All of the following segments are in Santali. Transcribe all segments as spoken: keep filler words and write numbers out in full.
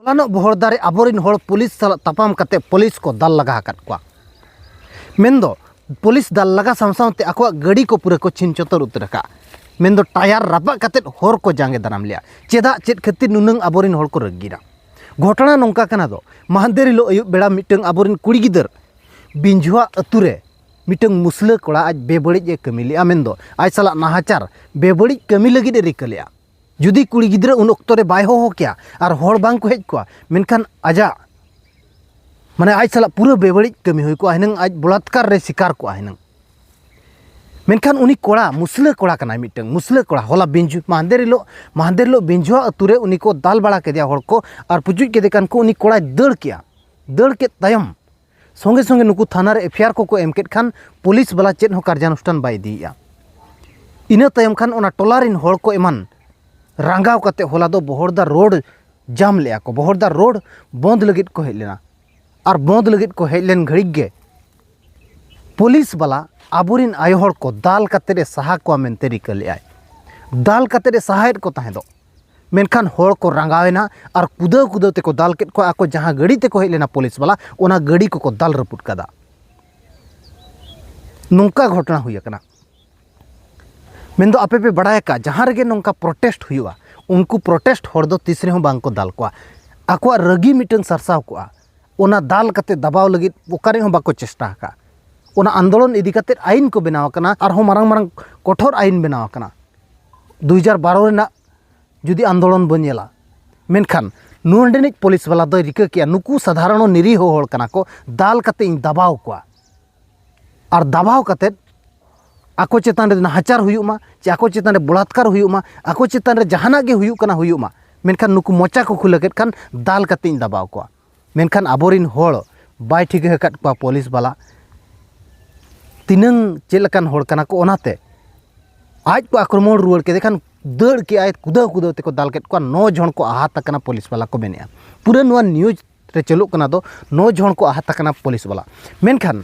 ᱦᱚᱞᱟᱱᱚᱜ ᱵᱚᱦᱚᱲᱫᱟ ᱨᱮ ᱟᱵᱚᱨᱮᱱ ᱦᱚᱲ ᱯᱩᱞᱤᱥ ᱥᱟᱞᱟᱜ ᱛᱟᱯᱟᱢ ᱠᱟᱛᱮ ᱯᱩᱞᱤᱥ ᱠᱚ ᱫᱟᱞ ᱞᱟᱜᱟ ᱟᱠᱟᱫ ᱠᱚᱣᱟ᱾ ᱢᱮᱱᱫᱚ ᱯᱩᱞᱤᱥ ᱫᱟᱞ ᱞᱟᱜᱟ ᱥᱟᱶ ᱥᱟᱶᱛᱮ ᱟᱠᱚᱣᱟᱜ ᱜᱟᱹᱰᱤ ᱠᱚ ᱯᱩᱨᱟᱹ ᱠᱚ ᱪᱷᱤᱱ ᱪᱷᱚᱛᱚᱨ ᱩᱛᱟᱹᱨ ᱟᱠᱟᱫᱼᱟ᱾ ᱢᱮᱱᱫᱚ ᱴᱟᱭᱟᱨ ᱨᱟᱯᱟᱜ ᱠᱟᱛᱮ ᱦᱚᱨ ᱠᱚ ᱡᱟᱸᱜᱮ ᱫᱟᱨᱟᱢ ᱞᱮᱫᱼᱟ᱾ ᱪᱮᱫᱟᱜ, ᱪᱮᱫ ᱠᱷᱟᱹᱛᱤᱨ ᱱᱩᱱᱟᱹᱝ ᱟᱵᱚᱨᱮᱱ ᱦᱚᱲ ᱠᱚ ᱨᱟᱹᱜᱤᱭᱮᱱᱟ? ᱜᱷᱚᱴᱚᱱᱟ ᱱᱚᱝᱠᱟ ᱠᱟᱱᱟ ᱫᱚ, ᱢᱟᱦᱫᱮᱨ ᱦᱤᱞᱳᱜ ᱟᱹᱭᱩᱵ ᱵᱮᱲᱟ ᱢᱤᱫᱴᱟᱝ ᱟᱵᱚᱨᱮᱱ ᱠᱩᱲᱤ ᱜᱤᱫᱟᱹᱨ ᱵᱤᱧᱡᱷᱩᱣᱟ ᱟᱹᱛᱩ ᱨᱮ ᱢᱤᱫᱴᱟᱝ ᱢᱩᱥᱞᱟᱹ ᱠᱚᱲᱟ ᱟᱡ ᱵᱮᱵᱟᱹᱲᱤᱡ ᱮ ᱠᱟᱹᱢᱤ ᱞᱮᱫᱼᱟ, ᱢᱮᱱᱫᱚ ᱟᱡ ᱥᱟᱞᱟᱜ ᱱᱟᱦᱟᱪᱟᱨ, ᱵᱮᱵᱟᱹᱲᱤᱡ ᱠᱟᱹᱢᱤ ᱞᱟᱹᱜᱤᱫ ᱮ ᱨᱤᱠᱟᱹ ᱞᱮᱫᱼᱟ᱾ ᱡᱩᱫᱤ ᱠᱩᱲᱤ ᱜᱤᱫᱽᱨᱟᱹ ᱩᱱ ᱚᱠᱛᱚ ᱨᱮ ᱵᱟᱭ ᱦᱚᱦᱚ ᱠᱮᱭᱟ ᱟᱨ ᱦᱚᱲ ᱵᱟᱝ ᱠᱚ ᱦᱮᱡ ᱠᱚᱜᱼᱟ, ᱢᱮᱱᱠᱷᱟᱱ ᱟᱡᱟᱜ, ᱢᱟᱱᱮ, ᱟᱡ ᱥᱟᱞᱟᱜ ᱯᱩᱨᱟᱹ ᱵᱮᱵᱟᱹᱲᱤᱡ ᱠᱟᱹᱢᱤ ᱦᱩᱭ ᱠᱚᱜᱼᱟ ᱦᱩᱱᱟᱹᱝ, ᱟᱡ ᱵᱚᱞᱟᱛᱠᱟᱨ ᱨᱮ ᱥᱤᱠᱟᱨ ᱠᱚᱜᱼᱟ ᱦᱩᱱᱟᱹᱝ᱾ ᱢᱮᱱᱠᱷᱟᱱ ᱩᱱᱤ ᱠᱚᱲᱟ, ᱢᱩᱥᱞᱟᱹ ᱠᱚᱲᱟ ᱠᱟᱱᱟᱭ, ᱢᱤᱫᱴᱟᱝ ᱢᱩᱥᱞᱟᱹ ᱠᱚᱲᱟ, ᱦᱚᱞᱟ ᱵᱤᱧᱡᱩ, ᱢᱟᱦᱫᱮᱨ ᱦᱤᱞᱳᱜ, ᱢᱟᱦᱫᱮᱨ ᱦᱤᱞᱳᱜ ᱵᱤᱧᱡᱩᱣᱟ ᱟᱹᱛᱩ ᱨᱮ ᱩᱱᱤ ᱠᱚ ᱫᱟᱞ ᱵᱟᱲᱟ ᱠᱮᱫᱮᱭᱟ ᱦᱚᱲ ᱠᱚ, ᱟᱨ ᱯᱩᱪᱩᱡ ᱠᱮᱫᱮ ᱠᱷᱟᱱ ᱠᱚ, ᱩᱱᱤ ᱠᱚᱲᱟᱭ ᱫᱟᱹᱲ ᱠᱮᱜᱼᱟ᱾ ᱫᱟᱹᱲ ᱠᱮᱫ ᱛᱟᱭᱚᱢ ᱥᱚᱸᱜᱮ ᱥᱚᱸᱜᱮ ᱱᱩᱠᱩ ᱛᱷᱟᱱᱟ ᱨᱮ ᱮᱯᱷ ᱟᱭ ᱟᱨ ᱠᱚᱠᱚ ᱮᱢ ᱠᱮᱫ ᱠᱷᱟᱱ ᱯᱩᱞᱤᱥ ᱵᱟᱞᱟ ᱪᱮᱫ ᱦᱚᱸ ᱠᱟᱨᱡᱟᱱᱩᱥᱴᱷᱟᱱ ᱵᱟᱭ ᱤᱫᱤᱭᱮᱫᱼᱟ᱾ ᱤᱱᱟᱹ ᱛᱟᱭᱚᱢ ᱠᱷᱟᱱ ᱚᱱᱟ ᱴᱚᱞᱟ ᱨᱮᱱ ᱦᱚᱲ ᱠᱚ ᱮᱢᱟᱱ ᱨᱟᱸᱜᱟᱣ ᱠᱟᱛᱮ ᱦᱚᱞᱟ ᱫᱚ ᱵᱚᱦᱚᱲᱫᱟ ᱨᱳᱰ ᱡᱟᱢ ᱞᱮᱫᱼᱟ ᱠᱚ, ᱵᱚᱦᱚᱲᱫᱟ ᱨᱳᱰ ᱵᱚᱱᱫ ᱞᱟᱹᱜᱤᱫ ᱠᱚ ᱦᱮᱡ ᱞᱮᱱᱟ᱾ ᱟᱨ ᱵᱚᱱᱫ ᱞᱟᱹᱜᱤᱫ ᱠᱚ ᱦᱮᱡ ᱞᱮᱱ ᱜᱷᱟᱹᱲᱤᱡ ᱜᱮ ᱯᱩᱞᱤᱥ ᱵᱟᱞᱟ ᱟᱵᱚᱨᱮᱱ ᱟᱭᱳ ᱦᱚᱲ ᱠᱚ ᱫᱟᱞ ᱠᱟᱛᱮ ᱮ ᱥᱟᱦᱟ ᱠᱚᱣᱟ ᱢᱮᱱᱛᱮ ᱨᱤᱠᱟᱹ ᱞᱮᱫᱼᱟᱭ᱾ ᱫᱟᱞ ᱠᱟᱛᱮ ᱮ ᱥᱟᱦᱟᱭᱮᱫ ᱠᱚ ᱛᱟᱦᱮᱸ ᱫᱚ, ᱢᱮᱱᱠᱷᱟᱱ ᱦᱚᱲ ᱠᱚ ᱨᱟᱸᱜᱟᱣ ᱮᱱᱟ ᱟᱨ ᱠᱩᱫᱟᱹᱣ ᱠᱩᱫᱟᱹᱣ ᱛᱮᱠᱚ ᱫᱟᱞ ᱠᱮᱫ ᱠᱚᱣᱟ᱾ ᱟᱠᱚ ᱡᱟᱦᱟᱸ ᱜᱟᱹᱰᱤ ᱛᱮᱠᱚ ᱦᱮᱡ ᱞᱮᱱᱟ ᱯᱩᱞᱤᱥ ᱵᱟᱞᱟ, ᱚᱱᱟ ᱜᱟᱹᱰᱤ ᱠᱚᱠᱚ ᱫᱟᱞ ᱨᱟᱹᱯᱩᱫ ᱠᱟᱫᱟ᱾ ᱱᱚᱝᱠᱟ ᱜᱷᱚᱴᱚᱱᱟ ᱦᱩᱭ ᱟᱠᱟᱱᱟ᱾ ᱢᱮᱱᱫᱚ ᱟᱯᱮ ᱯᱮ ᱵᱟᱲᱟᱭ ᱟᱠᱟᱫ, ᱡᱟᱦᱟᱸ ᱨᱮᱜᱮ ᱱᱚᱝᱠᱟ ᱯᱨᱚᱴᱮᱥᱴ ᱦᱩᱭᱩᱜᱼᱟ, ᱩᱱᱠᱩ ᱯᱨᱚᱴᱮᱥᱴ ᱦᱚᱲ ᱫᱚ ᱛᱤᱥ ᱨᱮᱦᱚᱸ ᱵᱟᱝ ᱠᱚ ᱫᱟᱞ ᱠᱚᱣᱟ᱾ ᱟᱠᱚᱣᱟᱜ ᱨᱟᱹᱜᱤ ᱢᱤᱫᱴᱟᱝ ᱥᱟᱨᱥᱟᱣ ᱠᱚᱜᱼᱟ, ᱚᱱᱟ ᱫᱟᱞ ᱠᱟᱛᱮ ᱫᱟᱵᱟᱣ ᱞᱟᱹᱜᱤᱫ ᱚᱠᱟ ᱨᱮᱦᱚᱸ ᱵᱟᱠᱚ ᱪᱮᱥᱴᱟ ᱟᱠᱟᱫ᱾ ᱚᱱᱟ ᱟᱱᱫᱳᱞᱚᱱ ᱤᱫᱤ ᱠᱟᱛᱮ ᱟᱭᱤᱱ ᱠᱚ ᱵᱮᱱᱟᱣ ᱟᱠᱟᱱᱟ, ᱟᱨᱦᱚᱸ ᱢᱟᱨᱟᱝ ᱢᱟᱨᱟᱝ ᱠᱚᱴᱷᱳᱨ ᱟᱭᱤᱱ ᱵᱮᱱᱟᱣ ᱟᱠᱟᱱᱟ᱾ ᱫᱩ ᱦᱟᱡᱟᱨ ᱵᱟᱨᱚ ᱨᱮᱱᱟᱜ ᱡᱩᱫᱤ ᱟᱱᱫᱳᱞᱚᱱ ᱵᱚᱱ ᱧᱮᱞᱟ, ᱢᱮᱱᱠᱷᱟᱱ ᱱᱚᱰᱮᱱᱤᱡ ᱯᱩᱞᱤᱥ ᱵᱟᱞᱟ ᱫᱚᱭ ᱨᱤᱠᱟᱹ ᱠᱮᱜᱼᱟ, ᱱᱩᱠᱩ ᱥᱟᱫᱷᱟᱨᱚᱱ ᱱᱤᱨᱤᱦᱚ ᱦᱚᱲ ᱠᱟᱱᱟ ᱠᱚ, ᱫᱟᱞ ᱠᱟᱛᱮ ᱤᱧ ᱫᱟᱵᱟᱣ ᱠᱚᱣᱟ᱾ ᱟᱨ ᱫᱟᱵᱟᱣ ᱠᱟᱛᱮ ᱟᱠᱚ ᱪᱮᱛᱟᱱ ᱨᱮ ᱱᱟᱦᱟᱪᱟᱨ ᱦᱩᱭᱩᱜ ᱢᱟ, ᱪᱮ ᱟᱠᱚ ᱪᱮᱛᱟᱱ ᱨᱮ ᱵᱚᱞᱟᱛᱠᱟᱨ ᱦᱩᱭᱩᱜ ᱢᱟ, ᱟᱠᱚ ᱪᱮᱛᱟᱱ ᱨᱮ ᱡᱟᱦᱟᱱᱟᱜ ᱜᱮ ᱦᱩᱭᱩᱜ ᱠᱟᱱᱟ ᱦᱩᱭᱩᱜ ᱢᱟ, ᱢᱮᱱᱠᱷᱟᱱ ᱱᱩᱠᱩ ᱢᱚᱪᱟ ᱠᱚ ᱠᱷᱩᱞᱟᱹ ᱠᱮᱫ ᱠᱷᱟᱱ ᱫᱟᱞ ᱠᱟᱛᱮ ᱤᱧ ᱫᱟᱵᱟᱣ ᱠᱚᱣᱟ᱾ ᱢᱮᱱᱠᱷᱟᱱ ᱟᱵᱚᱨᱮᱱ ᱦᱚᱲ ᱵᱟᱭ ᱴᱷᱤᱠᱟᱹ ᱟᱠᱟᱫ ᱠᱚᱣᱟ ᱯᱩᱞᱤᱥ ᱵᱟᱞᱟ ᱛᱤᱱᱟᱹᱝ ᱪᱮᱫ ᱞᱮᱠᱟᱱ ᱦᱚᱲ ᱠᱟᱱᱟ ᱠᱚ, ᱚᱱᱟᱛᱮ ᱟᱡ ᱠᱚ ᱟᱠᱨᱚᱢᱚᱱ ᱨᱩᱣᱟᱹᱲ ᱠᱮᱫᱮ ᱠᱷᱟᱱ ᱫᱟᱹᱲ ᱠᱮᱜᱼᱟᱭ, ᱠᱩᱫᱟᱹᱣ ᱠᱩᱫᱟᱹᱣ ᱛᱮᱠᱚ ᱫᱟᱞ ᱠᱮᱫ ᱠᱚᱣᱟ᱾ ᱱᱚ ᱡᱚᱱ ᱠᱚ ᱟᱦᱟᱛ ᱟᱠᱟᱱᱟ ᱯᱩᱞᱤᱥ ᱵᱟᱞᱟ ᱠᱚ ᱢᱮᱱᱮᱜᱼᱟ᱾ ᱯᱩᱨᱟᱹ ᱱᱚᱣᱟ ᱱᱤᱭᱩᱡᱽ ᱨᱮ ᱪᱟᱹᱞᱩᱜ ᱠᱟᱱᱟ ᱫᱚ ᱱᱚ ᱡᱚᱱ ᱠᱚ ᱟᱦᱟᱛ ᱟᱠᱟᱱᱟ ᱯᱩᱞᱤᱥ ᱵᱟᱞᱟ᱾ ᱢᱮᱱᱠᱷᱟᱱ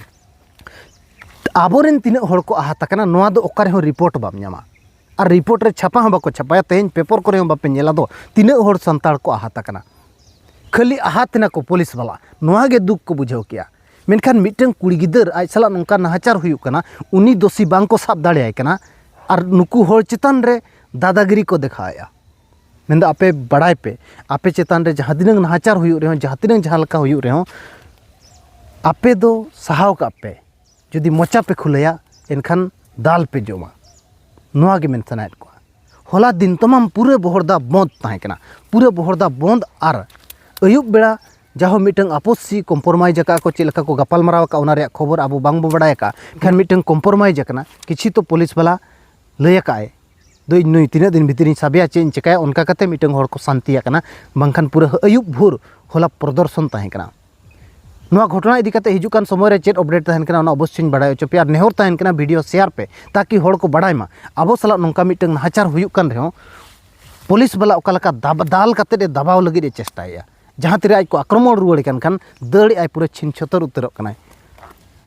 ᱟᱵᱚᱨᱮᱱ ᱛᱤᱱᱟᱹᱜ ᱦᱚᱲ ᱠᱚ ᱟᱦᱟᱛ ᱟᱠᱟᱱᱟ, ᱱᱚᱣᱟ ᱫᱚ ᱚᱠᱟ ᱨᱮᱦᱚᱸ ᱨᱤᱯᱳᱨᱴ ᱵᱟᱢ ᱧᱟᱢᱟ᱾ ᱟᱨ ᱨᱤᱯᱳᱨᱴ ᱨᱮ ᱪᱷᱟᱯᱟ ᱦᱚᱸ ᱵᱟᱠᱚ ᱪᱷᱟᱯᱟᱭᱟ, ᱛᱮᱦᱮᱧ ᱯᱮᱯᱚᱨ ᱠᱚᱨᱮ ᱦᱚᱸ ᱵᱟᱯᱮ ᱧᱮᱞᱟ ᱫᱚ ᱛᱤᱱᱟᱹᱜ ᱦᱚᱲ ᱥᱟᱱᱛᱟᱲ ᱠᱚ ᱟᱦᱟᱛ ᱟᱠᱟᱱᱟ᱾ ᱠᱷᱟᱹᱞᱤ ᱟᱦᱟᱛ ᱮᱱᱟ ᱠᱚ ᱯᱩᱞᱤᱥ ᱵᱟᱞᱟ, ᱱᱚᱣᱟ ᱜᱮ ᱫᱩᱠ ᱠᱚ ᱵᱩᱡᱷᱟᱹᱣ ᱠᱮᱜᱼᱟ᱾ ᱢᱮᱱᱠᱷᱟᱱ ᱢᱤᱫᱴᱟᱝ ᱠᱩᱲᱤ ᱜᱤᱫᱟᱹᱨ ᱟᱡ ᱥᱟᱞᱟᱜ ᱱᱚᱝᱠᱟ ᱱᱟᱦᱟᱪᱟᱨ ᱦᱩᱭᱩᱜ ᱠᱟᱱᱟ, ᱩᱱᱤ ᱫᱳᱥᱤ ᱵᱟᱝ ᱠᱚ ᱥᱟᱵ ᱫᱟᱲᱮᱭᱟᱭ ᱠᱟᱱᱟ, ᱟᱨ ᱱᱩᱠᱩ ᱦᱚᱲ ᱪᱮᱛᱟᱱ ᱨᱮ ᱫᱟᱫᱟᱜᱤᱨᱤ ᱠᱚ ᱫᱮᱠᱷᱟᱣᱮᱫᱼᱟ᱾ ᱢᱮᱱᱫᱚ ᱟᱯᱮ ᱵᱟᱲᱟᱭ ᱯᱮ, ᱟᱯᱮ ᱪᱮᱛᱟᱱ ᱨᱮ ᱡᱟᱦᱟᱸ ᱛᱤᱱᱟᱹᱜ ᱱᱟᱦᱟᱪᱟᱨ ᱦᱩᱭᱩᱜ ᱨᱮᱦᱚᱸ, ᱡᱟᱦᱟᱸ ᱛᱤᱱᱟᱹᱜ ᱡᱟᱦᱟᱸ ᱞᱮᱠᱟ ᱦᱩᱭᱩᱜ ᱨᱮᱦᱚᱸ, ᱟᱯᱮ ᱫᱚ ᱥᱟᱦᱟᱣ ᱠᱟᱜ ᱯᱮ᱾ ᱡᱩᱫᱤ ᱢᱚᱪᱟ ᱯᱮ ᱠᱷᱩᱞᱟᱹᱭᱟ, ᱮᱱᱠᱷᱟᱱ ᱫᱟᱞ ᱯᱮ ᱡᱚᱢᱟ᱾ ᱱᱚᱣᱟ ᱜᱮ ᱢᱮᱱ ᱥᱟᱱᱟᱭᱮᱫ ᱠᱚᱣᱟ᱾ ᱦᱚᱞᱟ ᱫᱤᱱ ᱛᱟᱢᱟᱢ ᱯᱩᱨᱟᱹ ᱵᱚᱦᱚᱲᱫᱟ ᱵᱚᱸᱫᱽ ᱛᱟᱦᱮᱸ ᱠᱟᱱᱟ, ᱯᱩᱨᱟᱹ ᱵᱚᱦᱚᱲᱫᱟ ᱵᱚᱸᱫᱽ᱾ ᱟᱨ ᱟᱹᱭᱩᱵ ᱵᱮᱲᱟ ᱡᱟᱦᱳ ᱢᱤᱫᱴᱟᱝ ᱟᱯᱚᱥᱤ ᱠᱚᱢᱯᱨᱳᱢᱟᱭᱤᱡᱽ ᱟᱠᱟᱫᱼᱟ ᱠᱚ, ᱪᱮᱫ ᱞᱮᱠᱟ ᱠᱚ ᱜᱟᱯᱟᱞ ᱢᱟᱨᱟᱣ ᱟᱠᱟᱫᱼᱟ, ᱚᱱᱟ ᱨᱮᱭᱟᱜ ᱠᱷᱚᱵᱚᱨ ᱟᱵᱚ ᱵᱟᱝᱵᱚ ᱵᱟᱲᱟᱭ ᱟᱠᱟᱫᱼᱟ᱾ ᱮᱱᱠᱷᱟᱱ ᱢᱤᱫᱴᱟᱝ ᱠᱚᱢᱯᱨᱳᱢᱟᱭᱤᱡᱽ ᱟᱠᱟᱱᱟ, ᱠᱤᱪᱷᱩ ᱛᱚ ᱯᱩᱞᱤᱥ ᱵᱟᱞᱟ ᱞᱟᱹᱭ ᱟᱠᱟᱫᱼᱟᱭ, ᱫᱚ ᱤᱧ ᱱᱩᱭ ᱛᱤᱱᱟᱹᱜ ᱫᱤᱱ ᱵᱷᱤᱛᱤᱨ ᱤᱧ ᱥᱟᱵᱮᱭᱟ, ᱪᱮᱫ ᱤᱧ ᱪᱤᱠᱟᱹᱭᱟ, ᱚᱱᱠᱟ ᱠᱟᱛᱮ ᱢᱤᱫᱴᱟᱝ ᱦᱚᱲ ᱠᱚ ᱥᱟᱱᱛᱤ ᱟᱠᱟᱱᱟ᱾ ᱵᱟᱝᱠᱷᱟᱱ ᱯᱩᱨᱟᱹ ᱟᱹᱭᱩᱵ ᱵᱷᱳᱨ ᱦᱚᱞᱟ ᱯᱨᱚᱫᱚᱨᱥᱚᱱ ᱛᱟᱦᱮᱸ ᱠᱟᱱᱟ᱾ ᱱᱚᱣᱟ ᱜᱷᱚᱴᱚᱱᱟ ᱤᱫᱤ ᱠᱟᱛᱮ ᱦᱤᱡᱩᱜ ᱠᱟᱱ ᱥᱚᱢᱚᱭ ᱨᱮ ᱪᱮᱫ ᱟᱯᱰᱮᱴ ᱛᱟᱦᱮᱱ ᱠᱟᱱᱟ, ᱚᱱᱟ ᱚᱵᱚᱥᱥᱳᱭ ᱵᱟᱲᱟᱭ ᱦᱚᱪᱚ ᱯᱮᱭᱟ᱾ ᱟᱨ ᱱᱮᱦᱚᱨ ᱛᱟᱦᱮᱱ ᱠᱟᱱᱟ, ᱵᱷᱤᱰᱤᱭᱳ ᱥᱮᱭᱟᱨ ᱯᱮ, ᱛᱟᱠᱤ ᱦᱚᱲ ᱠᱚ ᱵᱟᱲᱟᱭ ᱢᱟ᱾ ᱟᱵᱚ ᱥᱟᱞᱟᱜ ᱱᱚᱝᱠᱟ ᱢᱤᱫᱴᱟᱝ ᱱᱟᱦᱟᱪᱟᱨ ᱦᱩᱭᱩᱜ ᱠᱟᱱ ᱨᱮᱦᱚᱸ, ᱯᱩᱞᱤᱥ ᱵᱟᱞᱟ ᱚᱠᱟ ᱞᱮᱠᱟ ᱫᱟᱵ-, ᱫᱟᱞ ᱠᱟᱛᱮ ᱮ ᱫᱟᱵᱟᱣ ᱞᱟᱹᱜᱤᱫ ᱮ ᱪᱮᱥᱴᱟᱭᱮᱫᱼᱟ, ᱡᱟᱦᱟᱸ ᱛᱤᱨᱮ ᱟᱡ ᱠᱚ ᱟᱠᱨᱚᱢᱚᱱ ᱨᱩᱣᱟᱹᱲ ᱠᱟᱱ ᱠᱷᱟᱱ ᱫᱟᱹᱲ ᱮᱫ ᱟᱭ, ᱯᱩᱨᱟᱹ ᱪᱷᱤᱱ ᱪᱷᱚᱛᱚᱨ ᱩᱛᱟᱹᱨᱚᱜ ᱠᱟᱱᱟᱭ᱾